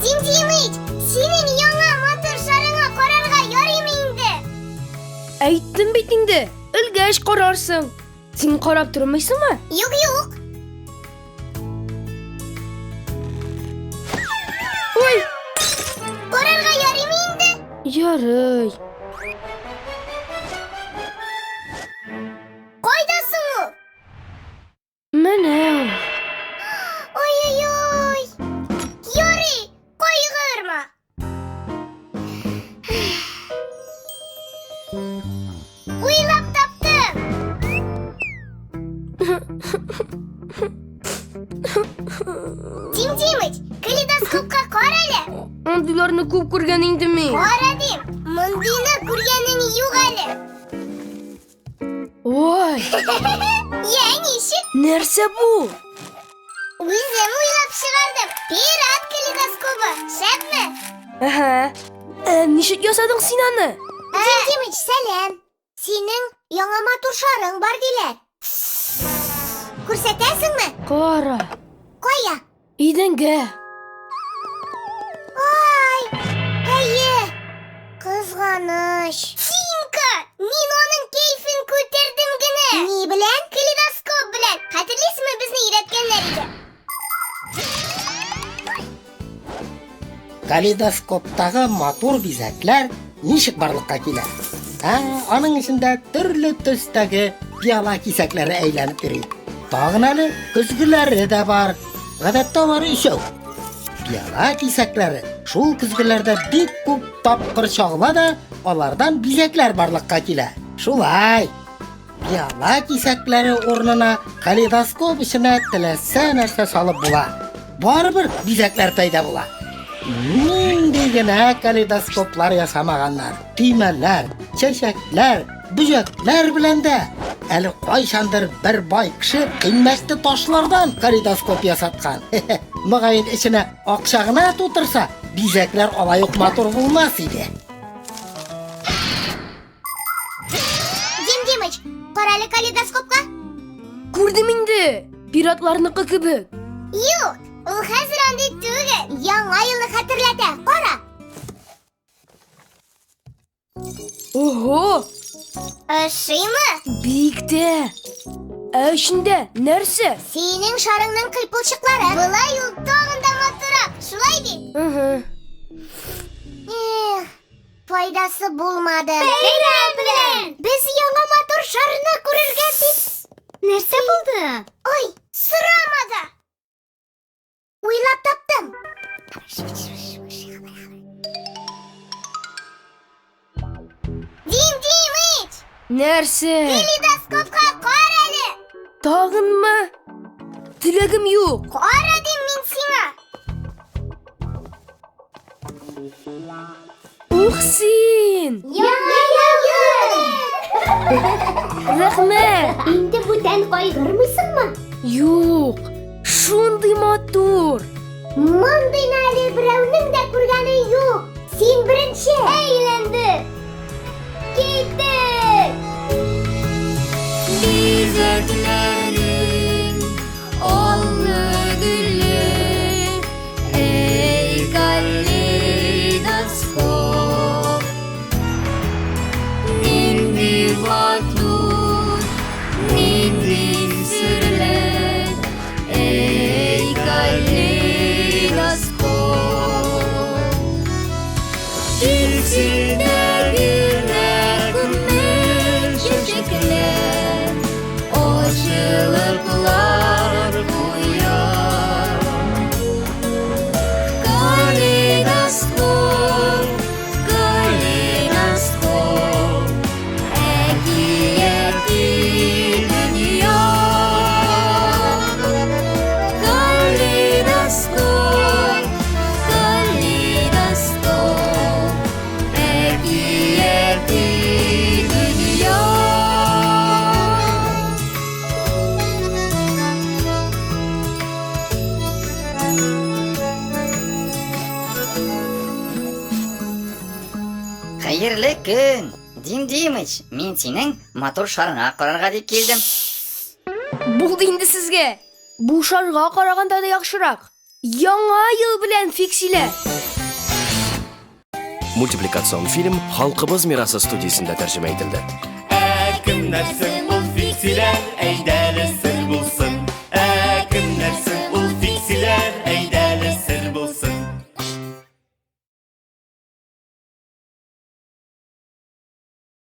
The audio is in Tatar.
Дим Димыч, синең яңа матур шарыңа карарга ярыймы инде? Әйттем бит инде, өлгәч карарсың. Син карап тормыйсыңмы? Юк, юк. Ой! Карарга ярыймы инде? Ярый. Кайда соң ул? Менә ул. Ой-ой-ой! Ярый, кайгырма. Уйлап таптым. Дим Димыч, калейдоскопка кара әле. Андыйларны күп күргән инде мин. Кара дим, мондыйны күргәнең юк әле. Ой! Я ничек? Нәрсә бу? Үзем уйлап чыгардым. Пират калейдоскобы. Шәпме? Әһә. Ә, ничек ясадың син аны? Дим Димыч, сәлам. Синең яңа матур шарың бар диләр. Күрсәтәсеңме? Кара. Кая? Идәнгә. Ай! Әйе! Кызганыч. Тимка! Мин аның кәефен күтәрдем генә. Ни белән? Калейдоскоп белән. Хәтерлисеңме, безне өйрәткәннәр иде. Калейдоскоптагы матур бизәкләр ничек барлыкка килә? Ә, аның эчендә төрле төстәге пиала кисәкләре әйләнеп йөри. Тагын әле көзгеләре дә бар. Гадәттә алар өчәү. Пиала кисәкләре шул көзгеләрдә бик күп тапкыр чагыла да, алардан бизәкләр барлыкка килә. Шулай. Пиала кисәкләре урынына калейдоскоп эченә теләсә нәрсә салып була. Барыбер бизәкләр пәйда була. Нинди генә калейдоскоплар ясамаганнар. Төймәләр, чәчәкләр, бөҗәкләр белән дә. Әле кайчандыр бер бай кеше кыйммәтле ташлардан калейдоскоп ясаткан. Мөгаен эченә акча гына тутырса, бизәкләр алай ук матур булмас иде. Дим Димыч, карале калейдоскопка. Күрдем инде, пиратларныкы кебек. Юк, ул хәзер андый түгел. Яңа елны хәтерләтә. Кара. Ого! Ошыймы? Бик тә. Ә эчендә нәрсә? Синең шарыңның кыйпылчыклары. Болай ул тагын да матуррак, шулай бит? Угу. Эх, файдасы булмады. Бәйрәм белән! Без яңа матур шарны күрергә дип... Нәрсә булды? Ой, сорама да! Уйлап таптым. Дим Димыч! Нәрсә? Калейдоскопка кара әле! Тагынмы? Теләгем юк. Кара дим мин сиңа! Ух син! Яңа ел! Рәхмәт! Инде бүтән кайгырмыйсыңмы? Юк, шундый матур! Мондыйны әле берәүнең дә күргәне юк. Син беренче. Әйләнде. Киттек! Бизәкләрең аллы-гөлле, Эй, калейдоскоп. Нинди матур, нинди серле, Эй, калейдоскоп. Тик синдә генә күрмәм чәчәкләр, Ачылыплар куя. Калейдоскоп, калейдоскоп, Әкияти дөнья. Калейдоскоп, калейдоскоп, Әкияти дөнья. Хәерле көн! Дим Димыч, мин синең матур шарыңа карарга дип килдем. Булды инде сезгә. Бу шарга караганда да яхшырак. Яңа ел белән фиксиләр. Мультипликацион фильм Халкыбыз мирасы студиясендә тәрҗемә ителде. Ә кемнәр соң ул фиксиләр? Әйдәле.